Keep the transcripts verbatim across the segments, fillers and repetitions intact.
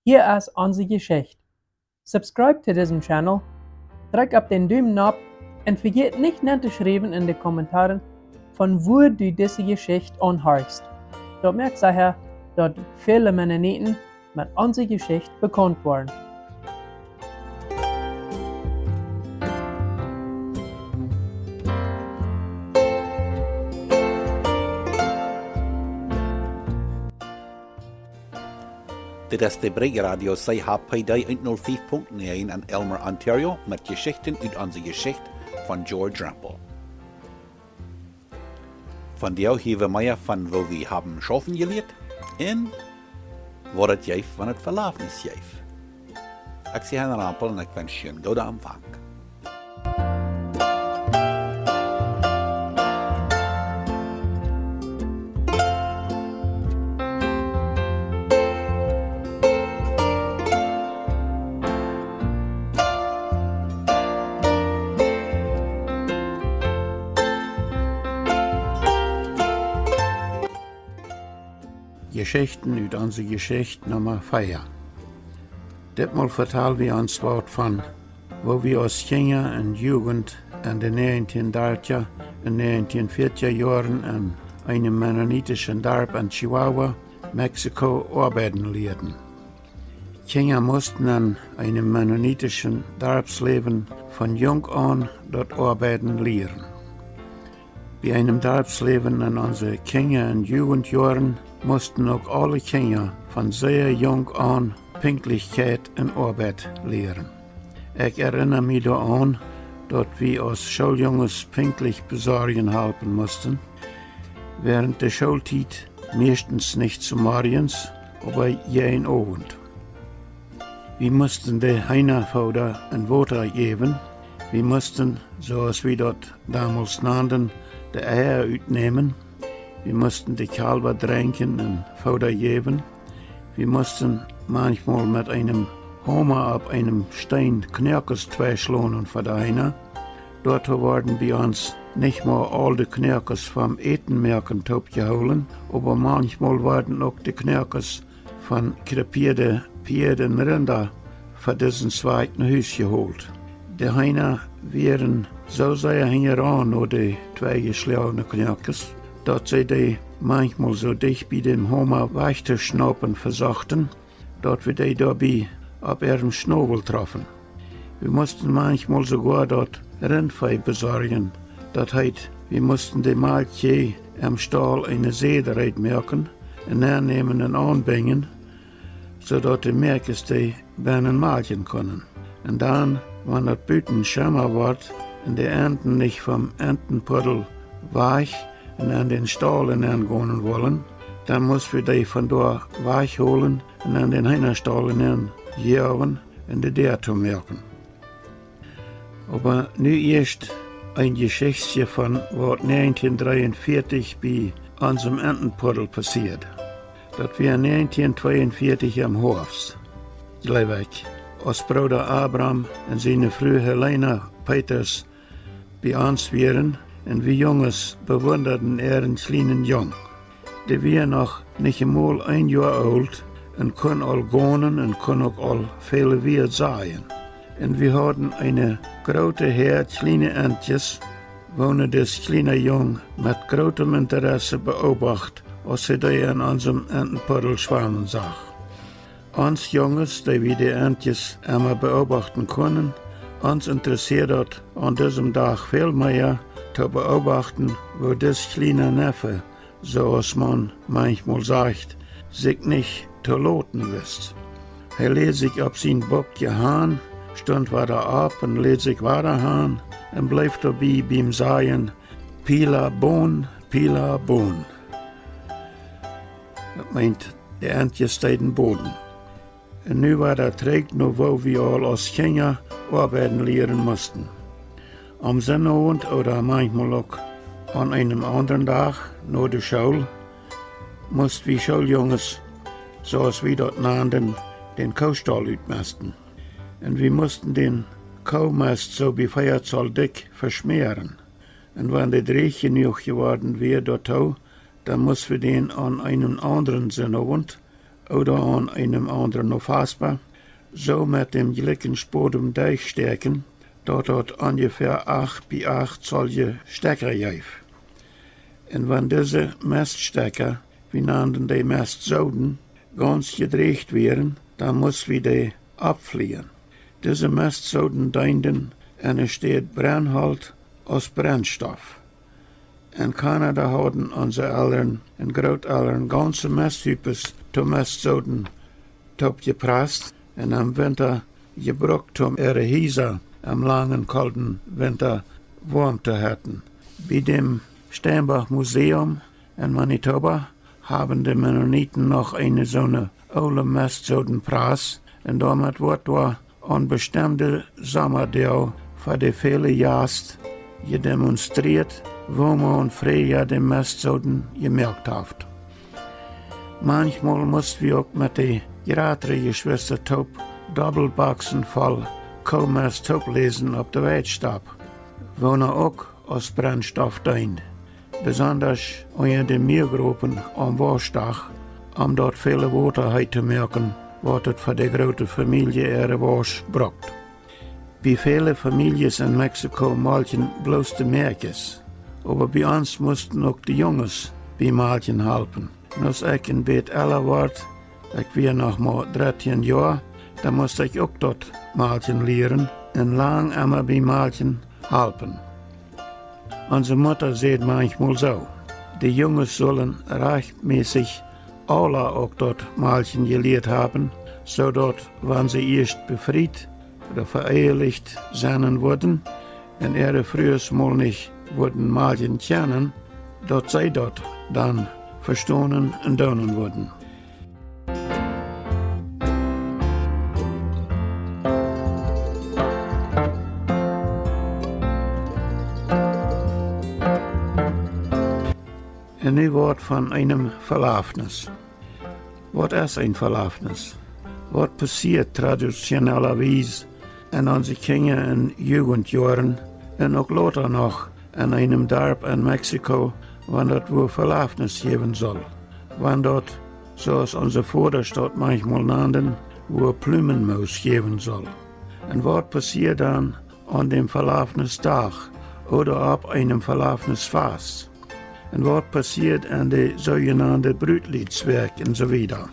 Hia es onse Jeschicht. Subscribe to disen Channel, drekj opp dän Dumen nopp un vejät nich nen to schriewen en de Kommentaren, von wua du dise Jeschicht aunhorchst. Daut moakt secha, daut väle Mennoniten met onse Jeschicht bekaunt woaren. Dit es de Brigj Radio C H P D eent null fief Punkt näajen en Aylmer, Ontario, met Jeschichten ut onse Jeschicht von George Rempel. Vondoag hia wie mea von woo wie haben schaufen jelieet un waut et jeef, wan et Velafnis jeef. Ekj sie Hein Rempel un ekj wensch junt gooden Aunfank. Jeschichten ut onse Jeschicht Numma vea. Ditmol vetal wie ons waut von woo wie aus Kjinja un Jugent en de näajentieen dartja un näajentieen fiatja Joaren en eenem mennonitischen Darp en Chihuahua, Mexiko, oabeiden lieeden. Kjinja musten en eenem mennonitischen Darpsläwen von junk aun daut Oabeiden lieren. Bie eenem Darpsläwen en onse Kjinja- un Jugentjoaren musten uk aule Kjinja von sea junk aun Pinktlichkjeit un Oabeit lieren. Ekj erinna mie doaraun, daut wie aus Schooljunges pinktlich besorjen halpen musten, wäarent de Schooltiet, mieeschtens nich zemorjes, oba jäajen Owent. Wie musten de Heena Fooda un Wota jäwen. Wie musten, soo aus wie daut domols nanden, de Eia utnämen. Wie musten de Kjalwa drenkjen un Fooda jäwen. Wie musten manchmol met eenem Homa opp eenem Steen Knoakes tweischlonen fa de Heena. Doatoo worden bie ons nich mau aul de Knoakes vom Ätenmoaken toopjehoolen, oba manchmol worden uk de Knoakes von krepieede Pieed un Rinda fa disen Zwakj no Hus jeholt. De Heena wieren soo sea hinjaraun no de tweijeschlojene Knoakes, daut see dee manchmol soo dicht bie däm Homa wajchtoschnaupen vesochten, daut wie dee doabie opp äaren Schnowel troffen. Wie musten manchmol soogoa daut Rintvee besorjen. Daut heet, wie musten de Malkjkjieej em Staul eene Säd reed moaken un nennämen un aunbinjen, soo daut de Moakjes dee bennen malkjen kunnen. Un dan, wan daut buten schemma wort un de Enten nich vom Entenpuddel wajch un en dän Staul nenn gonen wullen, dan must wie dee von doa wajchholen un en dän Heenastaul nenn joagen un de Däa toomoaken. Oba nu ieescht een Jeschichtje von waut näajentieen dreeunvieetich bie onsem Entenpuddel passieed. Daut wia näajentieen tweeunvieetich em Hoafst, jleew ekj, aus Brooda Abram un siene Fru Helena Peters bie ons wieren un wie Junges bewundaden äaren kjlienen Jung. Dee wia noch nich emol een Joa oolt un kunn aul gonen un kunn uk aul väle Wieed sajen. Un wie hauden eene groote Häad kjliene Entjes, woone dis kjliena Jung met grootem Interesse beobacht, aus hee dee en onsem Entenpuddel schwamen sach. Ons Junges, dee wie de Entjes emma beobachten kunnen, ons interessieed daut aun disem Dach väl mea to beobachten, woo dis kjliena Neffe, soo aus maun manchmol sajcht, sikj nich to loten wist. Hee läd sikj opp sien Buck han, stunt wada opp un läd sikj wada han un bleef doabie biem sajen: Pila bon, pila bon. Daut meent, de Entjes deeden boden. Un nu wia daut trigj no woo wie aul aus Kjinja oabeiden lieren musten. Aum Sindachowent ooda manchmol uk aun eenem aundren Dach no de School must wie Schooljunges, soo aus wie daut nanden, dän Koostaul utmesten. Un wie musten dän Koomest soo bie vea Zoll dikj veschmäaren. Un wan dee drieech jenuach jeworden wia doatoo, dan must wie dän aun eenen aundren Sindachowent ooda aun eenem aundren Nofaspa, soo met däm jlikjen Spodem derchstäakjen, daut daut onjefäa acht bie acht Zolje Stekja jeef. Un wan dise Meststekja, wie nanden dee Mestsoden, gaunz jedrieecht wieren, dan must wie dee oppfliejen. Dise Mestsoden deenden enne Städ Brennholt aus Brennstoff. En Kanada hauden onse Elren un Grootelren gaunze Mesthupes to Mestsoden toopjeprast un em Winta jebrukt, om äare Hiesa em langen, kolden Winta woam to hetten. Bie däm Steinbach Museum en Manitoba haben de Mennoniten noch eene soone oole Mestsodenpras, un doamet woat doa aun bestemde Sommadoag fa de väle Jast jedemonstrieet, woo maun fräaja de Mestsoden jemoakt haft. Manchmol must wie uk met de jratre Jeschwista toop Dobbelboksen voll Koomest toop läsen opp de Weidstap, woo daut uk aus Brennstoff deend, besondasch unja de Muagropen aum Wauschdach, om daut väle Wota heet to moaken, waut et fa de groote Famielje äare Wausch brukt. Bie väle Famieljes en Mexiko molkjen bloos de Mäakjes, oba bie ons musten uk de Junges bie Molkjen halpen. Un aus ekj een bät ella wort, ekj wia noch mau dartieen Joa, dan must ekj uk daut Molkjen lieren un lang emma bie Molkjen halpen. Onse Mutta säd manchmol soo: De Junges sullen rajchtmässich aula uk daut Molkjen jelieet haben, soo daut, wan see ieescht befriet ooda veehelicht sennen wudden un äare Frues mol nich wudden molkjen kjennen, daut see daut dan vestonen un doonen wudden. Un nu waut von eenem Velafnis. Waut es een Velafnis? Waut passieet traditionellawies en onse Kjinja- un Jugendjoaren un uk lota noch en eenem Darp en Mexiko, wan daut wua Velafnis jäwen sull? Wan daut, soo aus onse Vodasch daut manchmol nanden, wua Plumenmoos jäwen sull? Un waut passieet dan aun däm Velafnisdach ooda opp eenem Velafnisfast? Un waut passieet en de soojenande Brutliedswäakj un soo wieda?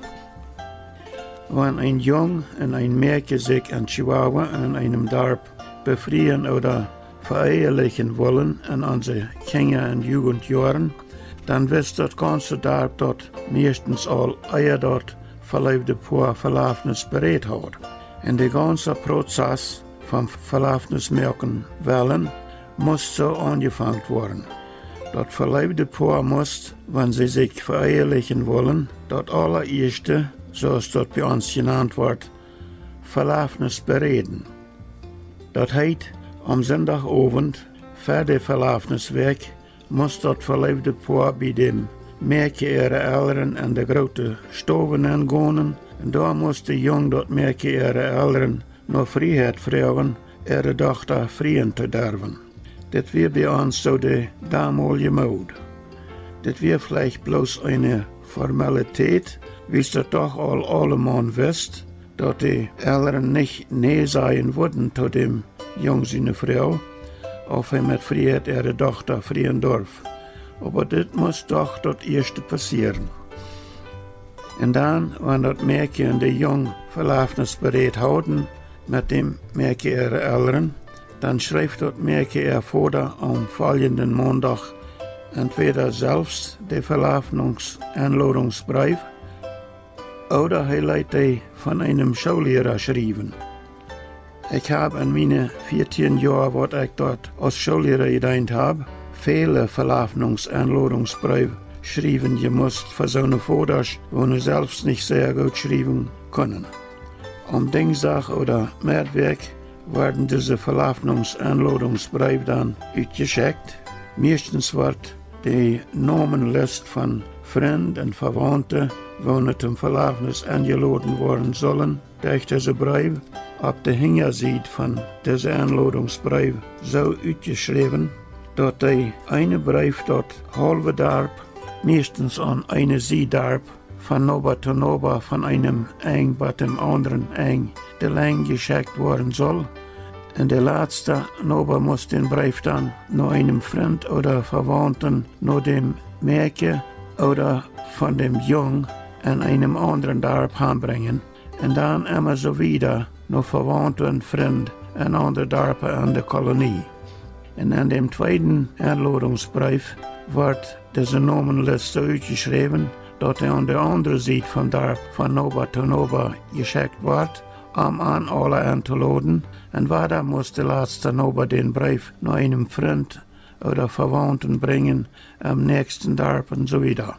Wan een Jung un een Mäakje sikj en Chihuahua en eenem Darp befrieen ooda veehelichen wullen en onse Kjinja- un Jugendjoaren, dan wist daut gaunze Darp daut mieeschtens aul, ea daut veleewde Poa Velafnis beräd haud. Un de gaunze Prozess vom Velafnis moaken wellen must soo aunjefangen woaren. Daut veleewde Poa must, wan see sikj veehelichen wullen, daut aulaieeschte, soo aus daut bie ons jenant woat, Velafnis beräden. Daut heet, aum Sindachowent ver de Velafniswäakj must daut veleewde Poa bie däm Mäakje äare Elren en de groote Stow nengonen, un doa must de Jung daut Mäakje äare Elren no Frieheit froagen, äare Dochta frieen to derwen. Dit wia bie ons soo de domolje Mood. Dit wia veleicht bloos eene Formalität, wiels daut doch aul aulemaun wist, daut de Elren nich nä sajen wudden to däm Jung siene Froag, auf hee met Frieheit äare Dochta frieen durf. Oba dit must doch daut ieeschte passieren. Un dan, wan daut Mäakje un de Jung Velafnis beräd hauden met däm Mäakje äare Elren, dan schreef daut Mäakje äa Voda aum foljenden Mondach entwäda selfst de Velafnungs-, Enlodungsbreef ooda hee leet dee von eenem Schoolliera schriewen. Ekj hab en miene vieetieen Joa, waut ekj doa aus Schoolliera jedeent hab, väle Velafnungs-, Enlodungsbreef schriewen jemust fa soone Vodasch, woone selfst nich sea goot schriewen kunnen. Aum Dinjsdach ooda Meddwäakj worden dise Velafnungs-, Enlodungsbreef dan utjeschekjt. Mieeschtens wort de Nomenlist von Frind un Vewaunte, woone tom Velafnis enjeloden woaren sullen, derch dise Breef opp de Hinjasied von dise Enlodungsbreef soo utjeschräwen, daut de eene Breef daut haulwe Darp, mieeschtens aun eene Sied Darp, von Noba to Noba, von eenem Enj bat däm aundren Enj de Lenj jeschekjt woaren sull. Un de latste Noba must dän Breef dan no eenem Frint ooda Vewaunten, no däm Mäakje ooda von däm Jung en eenem aundren Darp hanbrinjen. Un dan emma soo wieda no Vewaunten, Frind en aundre Darpa en de Kolonie. Un en däm tweeden Enlodungsbreef wort dise Nomenlist soo utjeschräwen, daut hee aun de aundre Sied vom Darp von Noba to Noba jeschekjt wort, om an aule entoloden. Un wada must de latste Noba dän Breef no eenem Frint ooda Vewaunten brinjen, em näakjsten Darp un soo wieda.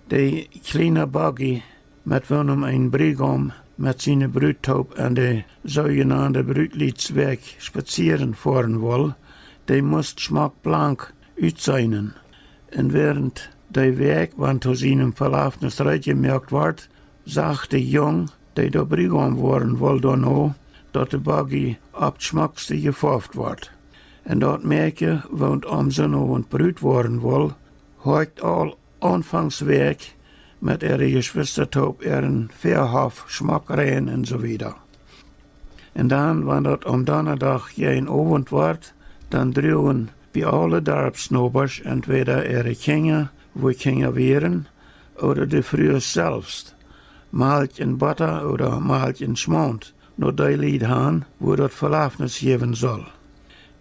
De kjliene Buggy, met woonem een Briegaum met siene Brut toop en de soojenande Brutliedswäakj spazieren foaren wull, dee must schmock blank utseenen. Un wäarent dee Wäakj, wan to sienem Velafnis reed jemoakt wort, sach de Jung, dee doa Briegaum woaren wull, doano, daut de Buggy opp daut schmockste jefoaft wort. Un daut Mäakje, waut aum Sinowent Brut woaren wull, horcht aul aunfangs Wäakj met äare Jeschwista toop äaren Fäahoff schmock rein un soo wieda. Un dan, wan daut aum Donnadach jäajen Owent wort, dan druagen bie aule Darpsnobasch entwäda äare Kjinja, wua Kjinja wieren, ooda de Frues selfst, Malkj un Botta ooda Malkj un Schmaunt no dee Lied han, wua daut Velafnis jäwen sull.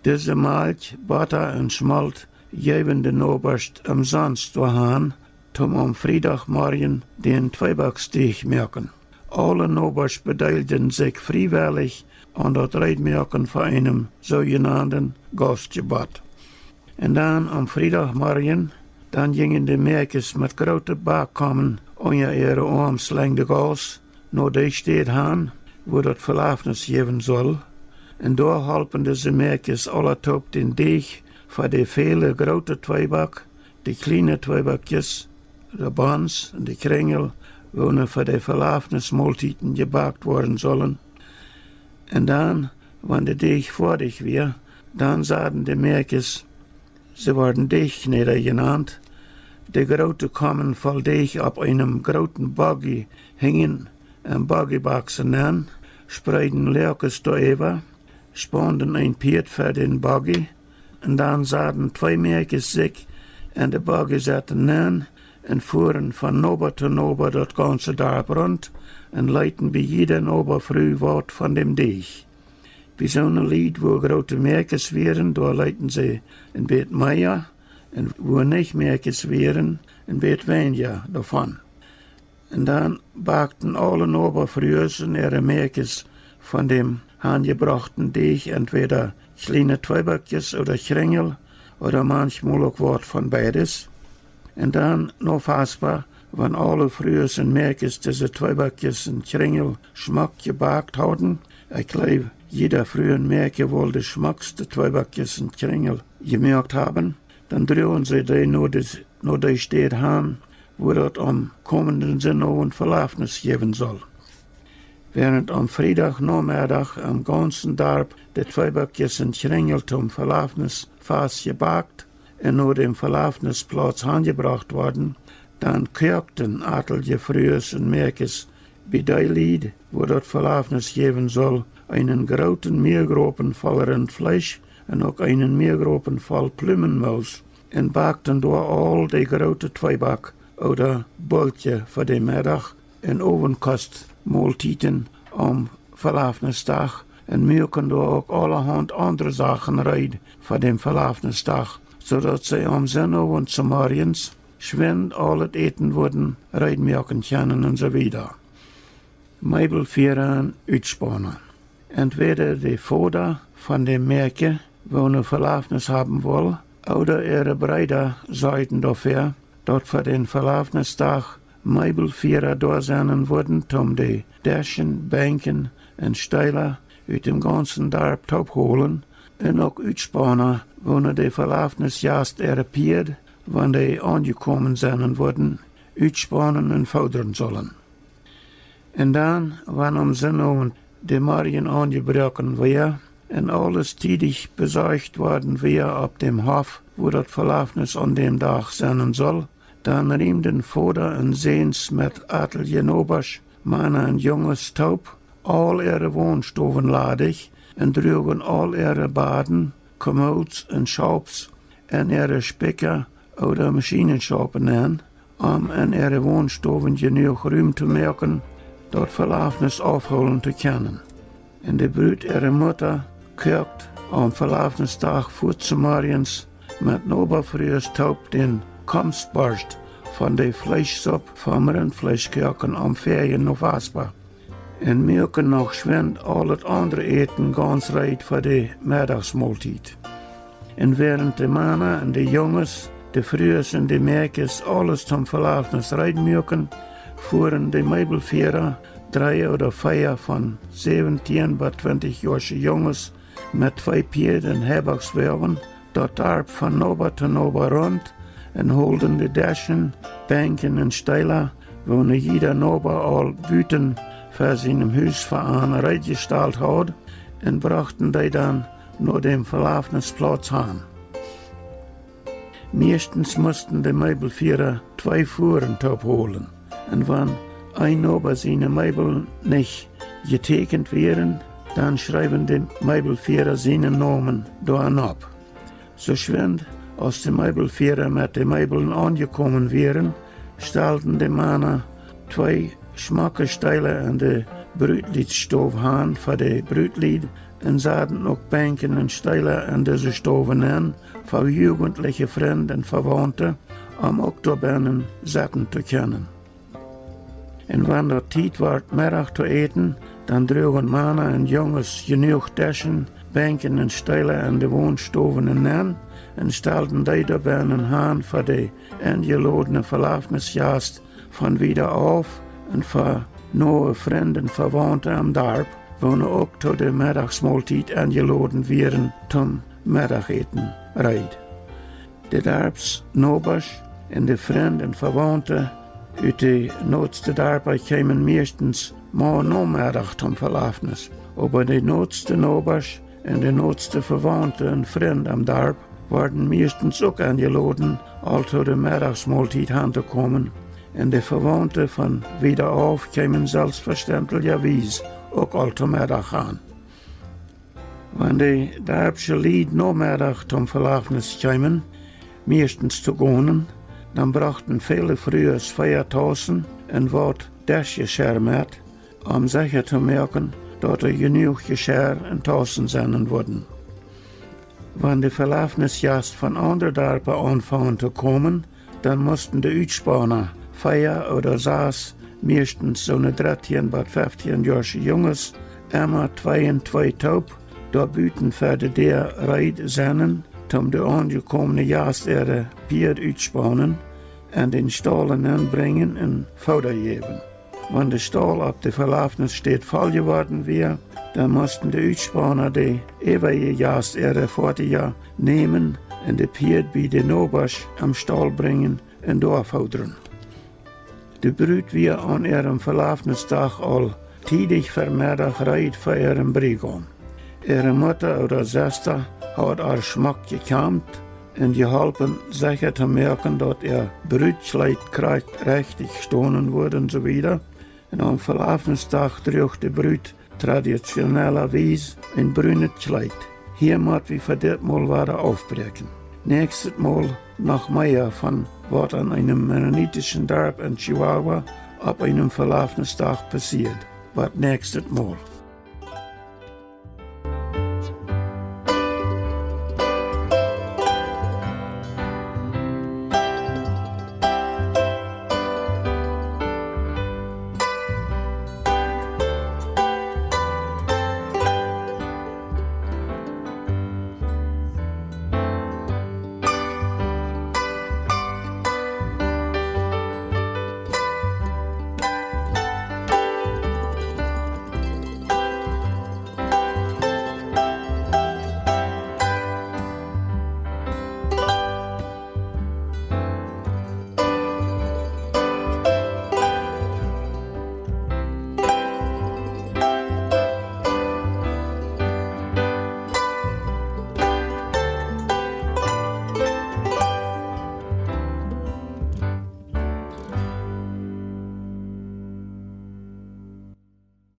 Dise Malkj, Botta un Schmolt jeewen de Nobasch omsonst doa han, toom aum Friedachmorjen dän Tweebacksdeech moaken. Aule Nobasch bedeelden sikj friewellich aun daut Reedmoaken fa eenem soojenanden Gaustjebott. Un dan aum Friedachmorjen, dan jinjen de Mäakjes met groote Backkomen unja äare Oarms lenjd de Gauss no dee Städ han, wua daut Velafnis jäwen sull. Un doa holpen dise Mäakjes aula toop dän Deech fa de väle groote Tweeback, de kjliene Tweebackjes, de Bons un de Kjrinjel, woone fa de Velafnismoltieden jebackt woaren sullen. Un dan, wan de Deech foadich wia, dan saden de Mäakjes, see worden Deechkjnäda jenant, de groote Komen voll Deech opp eenem grooten Buggy hinjen em Buggybaksen nenn, spreeden Loakes doaräwa, spaunden een Pieet fa dän Buggy, un dan saden twee Mäakjes sikj en de Buggy setten nenn un fuaren von Noba to Noba daut gaunze Darp runt un leeten bie jiede Nobafru waut von däm Deech. Bie soone Lied, wua groote Mäakjes wieren, doa leeten see een bät mea, un wua nich Mäakjes wieren, een bät weinja doavon. Un dan backten aule Nobafrues un äare Mäakjes von däm hanjebrochten Deech entwäda kjliene Tweebackjes ooda Kjrinjel ooda manchmol uk waut von beides. Un dan no Faspa, wan aule Frues un Mäakjes dise Tweebackjes un Kjrinjel schmock jebackt hauden, ekj jleew, jieda Fru un Mäakje wull de schmockste Tweebackjes un Kjrinjel jemoakt haben, dan druagen see dee no de, no dee Städ han, wua daut aum komenden Sinowent Velafnis jäwen sull. Wäarent aum Friedachnomeddach em gaunzen Darp de Tweebackjes un Kjrinjel toom Velafnisfast jebackt un no däm Velafnisplauz hanjebrocht worden, dan koakten atelje Frues un Mäakjes bie dee Lied, wua daut Velafnis jäwen sull, eenen grooten Meagropen voll Rintfleesch un uk eenen Meagropen voll Plumenmoos, un backten doa aul dee groote Tweeback ooda Bulkje fa dän Meddach un Owentkost Moltieden aum Velafnisdach un muaken doa uk aulahaunt aundre Sachen reed fa dän Velafnisdach, soo daut see aum Sinowent zemorjes schwind aulet Äten wudden reed moaken kjennen un soo wieda. Meebelfiera un Utspauna. Entwäda de Voda von däm Mäakje, woone Velafnis haben wull, ooda äare Breeda sorjden doafäa, daut fa dän Velafnisdach Meebelfiera doa sennen wudden, toom de Deschen, Benkjen un Steela ut däm gaunzen Darp toopholen, un uk Utspauna, woone de Velafnisjast äare Pieed, wan dee aunjekomen sennen wudden, utspaunen un foodren sullen. Un dan, wan aum Sinowent de Morjen aunjebroaken wia un aules tiedich besorcht worden wia opp däm Hoff, wua daut Velafnis aun däm Dach sennen sull, Dan riemden Voda un Säns met atelje Nobasch, Mana un Junges toop, aul äare Wonstowen ladich un druagen aul äare Baden, Kommoods un Schaups en äare Spikja- ooda Maschienenschaupen nenn, om en äare Wonstowen jenuach Rum to moaken, daut Velafnis aufhoolen to kjennen. Un de Brut äare Mutta koakt aum Velafnisdach fuaz zemorjes met Nobafrues toop dän Komstborscht von de Fleeschsupp vom Rintfleeschkoaken aum väajen Novaspa. Un muaken noch schwind aul daut aundre Äten gaunz reed fa de Meddachsmoltiet. Un wäarent de Mana un de Junges, de Frues un de Mäakjes aules toom Velafnis reed muaken, fuaren de Meebelfiera, dree ooda vea von säwentieen bat twintich joasche Junges, met twee Pieed un Heibachswoagen, daut Darp von Noba to Noba runt un holden de Deschen, Benkjen un Steela, woone jieda Noba aul buten ver sienem Hus fa an reed jestalt haud, un brochten dee dan no däm Velafnisplauz han. Mieeschtens musten de Meebelfiera twee Fuaren toop holen, un wan een Noba siene Meebeln nich jetäakjent wieren, dan schreewen de Meebelfiera sienen Nomen doa nopp. Soo schwind aus de Meebelfiera met de Meebeln aunjekomen wieren, stalden de Mana twee schmocke Steela en de Brutliedsstow han fa de Brutlied un saden uk Benkjen un Steela en dise Stowen nenn fa jugentliche Frind un Vewaunte, om uk doabennen setten to kjennen. Un wan daut Tiet wort Meddach to äten, dan druagen Mana un Junges jenuach Deschen, Benkjen un Steela en de Wonstowen nenn un stalden dee doabennen han fa de enjelodne Velafnisjast von wieda auf un fa noe Frind un Vewaunte aum Darp, woone uk to de Meddachsmoltiet enjeloden wieren toom Meddachäten reed. De Darpsnobasch un de Frind un Vewaunte ut de noodste Darpa kjeemen mieeschtens mau Nomeddach toom Velafnis, oba de noodste Nobasch un de noodste Vewaunte un Frind aum Darp worden mieeschtens uk enjeloden, aul to de Meddachsmoltiet han to komen, un de Vewaunte von wieda auf kjeemen selfstvestentlijawies uk aul to Meddach han. Wan de darpsche Lied Nomeddach toom Velafnis kjeemen, mieeschtens to gonen, dan brochten väle Frues Featausen un waut Deschjeschirr met, om secha to moaken, daut doa jenuach Jeschirr un Tausen sennen wudden. Wan de Velafnisjast von aundre Darpa aunfungen to komen, dan musten de Utspauna, vea ooda sas, mieeschtens soone dartieen bat feftieen joasche Junges, emma twee un twee toop, doa buten ver de Däa reed sennen, toom de aunjekomne Jast äare Pieed utspaunen, en dän Staul nenn brinjen un Fooda jäwen. Wan de Staul opp de Velafnisstäd voll jeworden wia, dan musten de Utspauna de äwaje Jast äare Foatieja nämen un de Pieed bie de Nobasch aum Staul brinjen un doa foodren. De Brut wia aun äarem Velafnisdach aul tiedich Vemeddach reed fa äaren Briegaum. Äare Mutta ooda Sesta haud ar schmock jekjamt un jeholpen, secha to moaken, daut äa Brutkjleet krakjt rechtich stonen wudd un soo wieda. Un aum Velafnisdach druach de Brut traditionellawies een brunet Kjleet. Hia mott wie fa dit Mol wada aufbräakjen. Näakjstet Mol noch mea von waut aun eenem mennonitischen Darp en Chihuahua opp eenem Velafnisdach passieed. Bat näakjstet Mol.